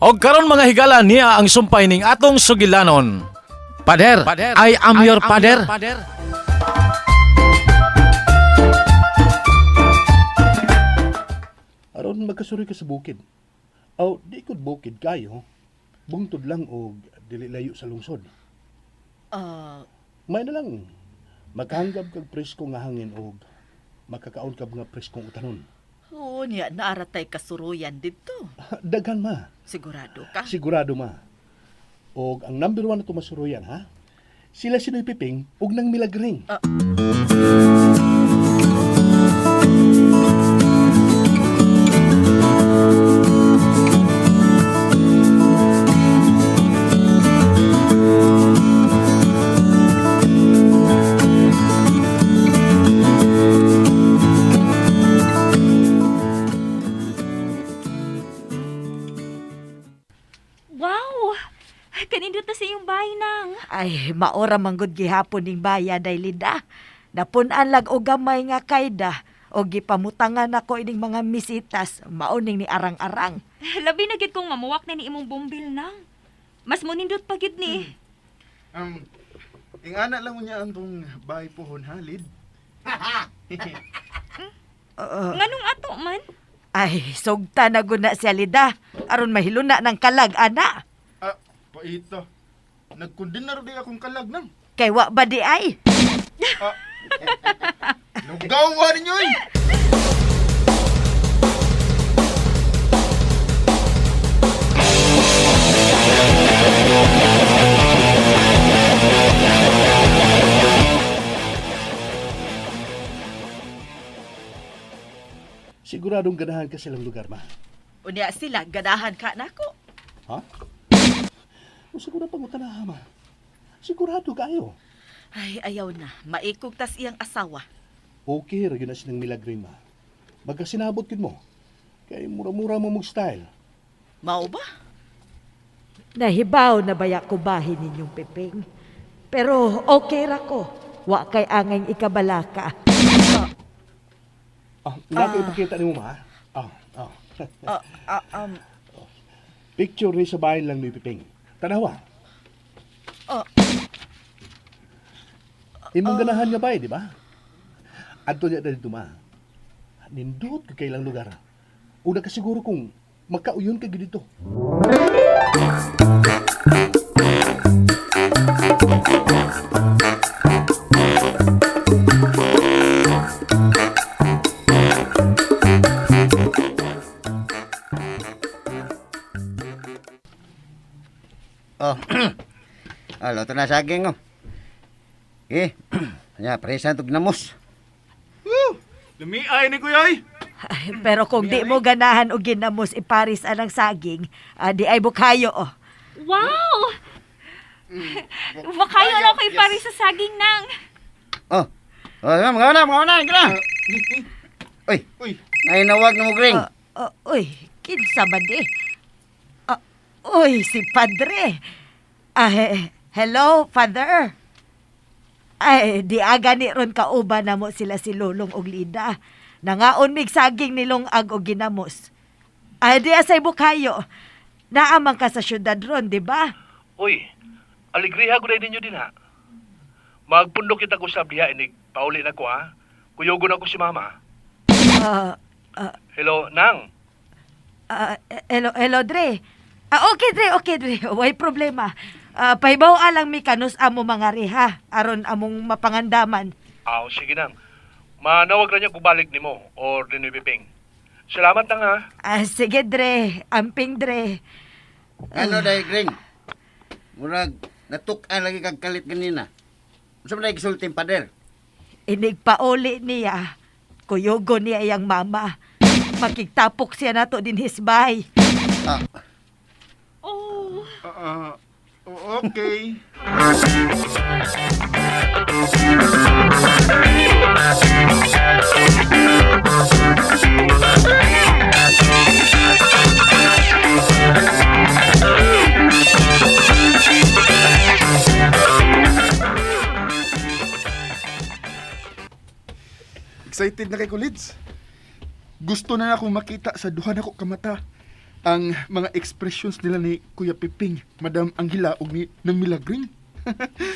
Og karon, mga higala, niya ang sumpay ning atong sugilanon. Pader, I am your pader. Aron magkasuroy ka sa bukid. Aw, di kod bukid kayo. Bungtod lang og dili layo sa lungsod. May na lang makahanggab kag presko nga hangin og makakaon kag mga preskong utanon. Oo niya, naaratay kasuruyan dito. Daghan, ma. Sigurado ka? Sigurado, ma. Og ang number one na tumasuruyan, ha? Sila si Noy Piping og nang Milagring. Wow! Kanindot na sa iyong bahay, nang. Ay, maora manggod gihapon ning baya day, Linda. Napun-an lag og gamay nga kayda o gipamutangan nako ining mga misitas mauning ni arang-arang. Labi na gid kong mamuwak na ni imong bombil, nang. Mas munindot pa gid ni. Ingana lang niya ang tong bahay pohon, ha, Lid? Nganong ato man? Ay, sugta na gud na siya, Lida. Aron mahiluna ng kalag ana. Ah, paita. Nagkundinar di akong kalag nang. Kay wa ba di ay? Ah, lugaw ninyo eh! Siguradong ganahan ka silang lugar, ma. Unya sila, ganahan ka nako. Ha? O siguro pangutana, ma. Sigurado kayo. Ay, ayaw na. Maikog tas iyang asawa. Okay ra gyud na silang Milagring, ma. Magkasinabot gid mo. Kay mura-mura mo mong style. Mao ba? Nahibaw na baya ko bahin ninyong Piping. Pero okay ra ko. Wa kay angay ikabalaka. Ah, ah. Ipakita nimo, ma. Ah, ah. Ah, ah, um, Picture ni sa bahay lang ni Piping. Tanawa. Ah. Imong ganahan nga bay, di ba? Adto niya dito, ma. Nindot ka kailang lugar. Una ka siguro kung makauyon ka gid dito. Oh. Ah, luto na saging oh. Eh, ya presa tug namos. Lumiay ni kuya ay! Ay, pero kung di mo ganahan og ginamos iparis anang saging, ah, di ay bukayo oh. Wow! Makayo lang kay pare sa saging, nang. Oh. Oh, mga na, mga na, na. Uy, Uy, nainawag na mo gring. Ah, ah, uy, kinsa man di? Ah, uy, si Padre. Ah, hello, Father. Ay, di aga ni ron kauban na mo sila si Lolong og Lida. Nangaon mig saging nilong ag og ginamos. Ay, di asay bukayo. Naamang ka sa syudad ron, di ba? Uy, aligriha ko ninyo din ha. Magpundok kita ko sa diha inig pauli na ko ha. Kuyugon ako si mama. Ah, Hello, Nang. ah, hello, hello, Dre. Ah, okay, Dre, okay, Dre. Way problema. Ah, pahibaw alang mi kanus amo mga reha aron among mapangandaman. Aw, sige nang. Manawag ra niya kung balik nimo or ni Piping. Salamat nang ha. Ah, sige, Dre. Amping, Dre. Ano dai gring? Murag natuk-an lagi kag kalit ganina. Unsa man dai gisulti ang pader? Inigpauli niya. Kuyugo niya iyang mama. Makigtapok siya nato din hisbay. Ah, Oh, ah, ah, okay. Excited na kay Kulids. Gusto na akong makita sa duha nako kamata. Ang mga expressions nila ni Kuya Piping, Madam Angela ug ni ng Milagring.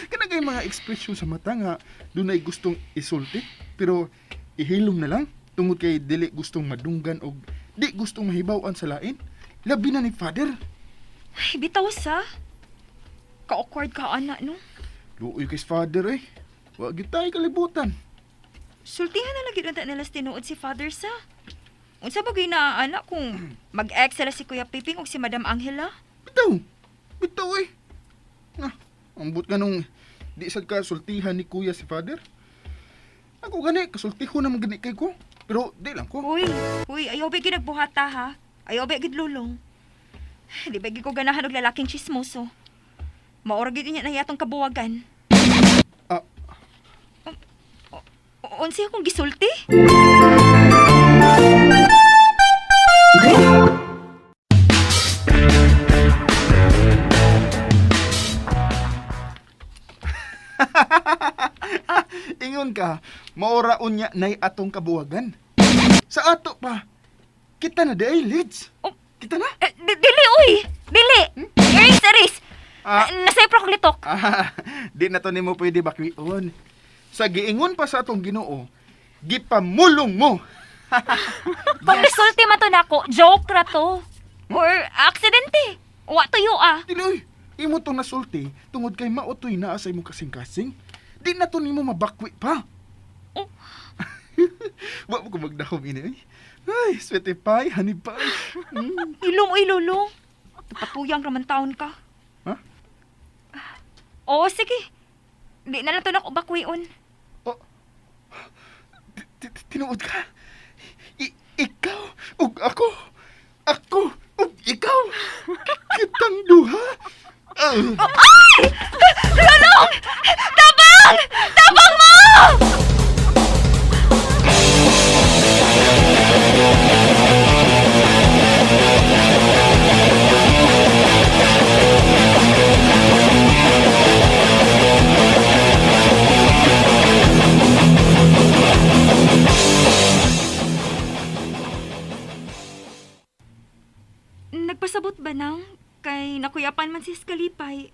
Kana kay mga expression sa mata nga dunay gustong isulti pero ihilom na lang tungod kay dili gustong madunggan og di gustong mahibaw-an sa lain. Labi na ni Father. Ay, bitaw sa. Ka-awkward ka, ana, no? Luoy kay Father eh. Wa gyud tayo kalibutan. Sultihan na lagi unta nila sa tinuod si Father sa. Unsa ba gyud naa ana kung mag-ex sila si Kuya Piping ug si Madam Angela? Bitaw. Bitaw eh. Ah, ambot nga nung di sad ka sultihan ni Kuya si Father. Ako gani, kasultiho naman gani kay ko. Pero di lang ko. Uy, uy, ayaw ba ginagbuhata ha? Ayaw ba gid lulong? Di ba gid ko ganahan og lalaking chismoso? Maura gid niya na yatong kabuwagan. Ah. Unsa akong gisulti? Ingon ka, maora unya nay atong kabuwagan. Sa ato pa, kita na di ay, Lids. Oh. Kita na. Eh, dili uy! Dili! Erase, erase! Ah. Nasayop akong litok. Ah, di na to nimo pwede bakwion. Sa giingon pa sa atong Ginoo, gipamulong mo. Pag nasulti man to nako, joke ra to. Or aksidente. Wa tuyo ah. Dili oy, imo tong nasulti tungod kay mautoy naa sa imong kasing-kasing. Di na to nimo mabakwi pa. Oh. Wa mo ko magdahom ini oy. Ay, sweetie pie, honey pie. Ilong oy lulong. Patuyang raman taon ka. Ha? Oo, sige. Di na lang to nako bakwion. Oh. Tinuod ka. Ikaw ug ako. Ako ug ikaw. Kitang duha. Ah. Ay! Lulong! Tabang! Tabang mo! Nagpasabot ba nang kay nakuyapan man si Skalipay?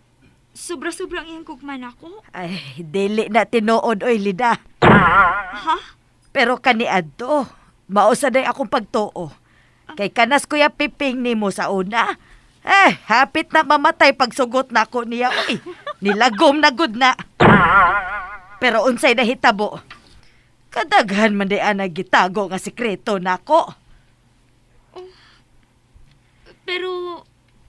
Sobra-sobra ang iyang gugma nako. Ay, dili na tinuod oy Lida. Ha? Pero kaniadto, mausa day akong pagtuo. Kay kanas Kuya Piping nimo sa una. Eh, hapit na mamatay pagsugot na ako niya. Uy, nilagom na gud na. Pero unsay nahitabo? Kadaghan man di ana gitago nga sikreto nako. Pero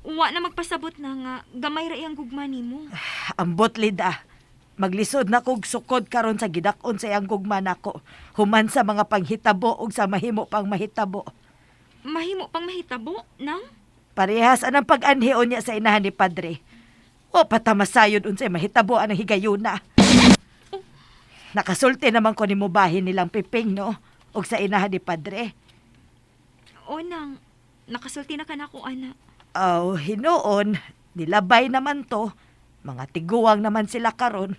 wa na magpasabot na nga gamay ra iyang gugma nimo. Ambot Lida. Maglisod na kog sukod karon sa gidak-on sa iyang gugma nako. Human sa mga panghitabo ug sa mahimo pang mahitabo. Mahimo pang mahitabo nang? Parehas anang pag-anhion niya sa inahan ni Padre. O patamasayod unsay mahitabo anang higayuna. Nakasulti naman ko ni mubahin nilang Piping, no? Og sa inahan ni Padre. O nang nakasulti na ka nako ana. Aw, hinuon, nilabay naman to. Mga tiguang naman sila karon.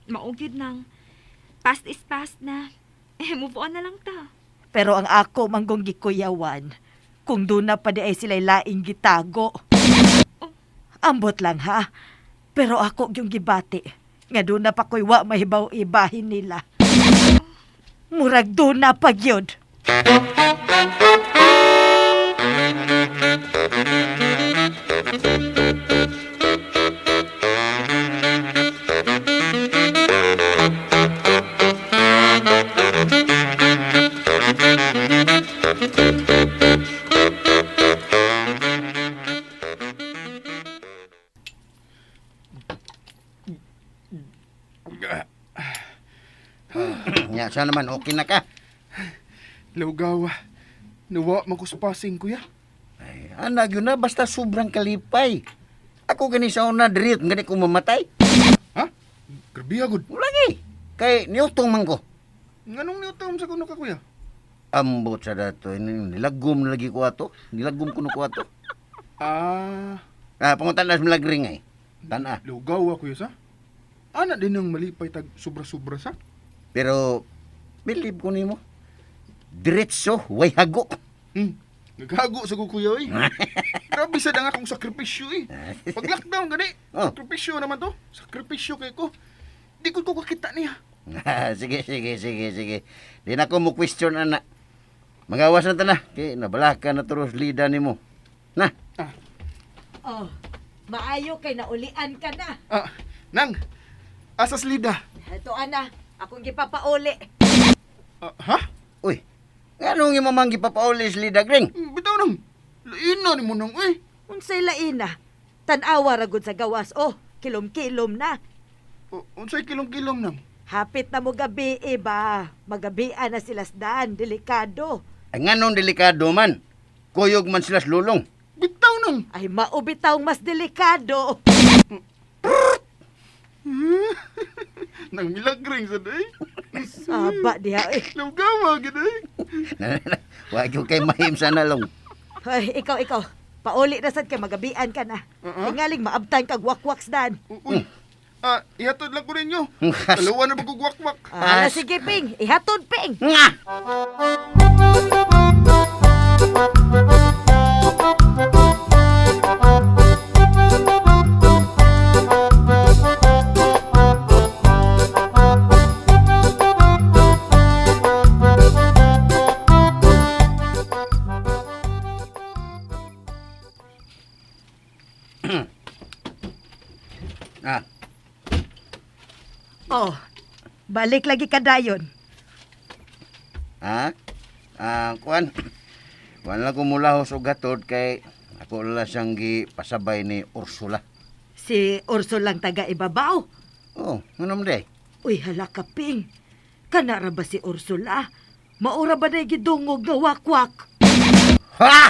Mao gyud nang past is past na. Eh, move on na lang ta. Pero ang ako manggong gikuyawan, kung doon na pa di ay sila'y laing gitago. Ambot lang ha. Pero ako yung gibati. Nga doon na pa ko'y wa mahibaw ibahin nila. Murag doon na pag yun. Nya, siya naman, okay na ka. Lugaw. Nawa man ko sa pasing, kuya. Ay, anak yun na, basta sobrang kalipay. Ako gani sa una, dirit, gani ko mamatay. Ha? Grabe agad. Wala eh. Kay niutong man ko. Nganong niutong sa kuno ka, kuya? Ambot sa dato, nilagom na lagi ko ato. Nilagom ko na ko ato. Ah, Ah, pangutan na sa milagring ay. Tana. lugaw kuya sa. Ana din ang malipay tag sobra-sobra sa. Pero, believe ko nimo. Diretso, way hago. Naghago sa ko kuya oy. Grabe sad ang akong sakripisyo eh. Pag lockdown gani, Oh. sakripisyo naman to. Sakripisyo kay ko. Di ko ko kakita niya. Sige, sige, sige, sige. Di na ko mo question ana. Magawas na ta na. Kay nabalaka na turos lida nimo. Na. Oh, maayo kay naulian ka na. Ah, nang asas lida. Ito ana, akong gipapauli. Ah, ha? Uy. Nganong imong mang gipapauli sa lida gring? Bitaw nang. Lain na nimo nang oy. Unsay laina? Tan-awa ra gud sa gawas. Oh, kilom-kilom na. O, unsay kilom-kilom nang? Hapit na mo gabi eh ba? Magabian na sila sdan, delikado. Ay, nganong delikado man. Kuyog man sila sa lulong. Bitaw nang. Ay maubitaw mas delikado. Nang milagring sa day. Saba diha eh. Lugawa gid eh. Wa gyud kay mahim sa nalong. Ay, ikaw, ikaw. Pauli na sad kay magabian ka na. Uh-huh. Tingaling maabtan kag wakwaks dan. Uy. Ah, ihatod lang ko ninyo. Dalawa na magugwakwak. Ah, sige, Ping. Ihatod, Ping. Nga! Ah, Oh, balik lagi ka dayon. ha? Ah, kuan. Kuan lang ko mulahos og gatod kay ako lang siyang gipasabay ni Ursula. Si Urso lang taga ibabaw. Oh, ano man day? Uy, hala ka, Ping. Kanara ba si Ursula? Maura ba na gidungog nga wakwak? Ha!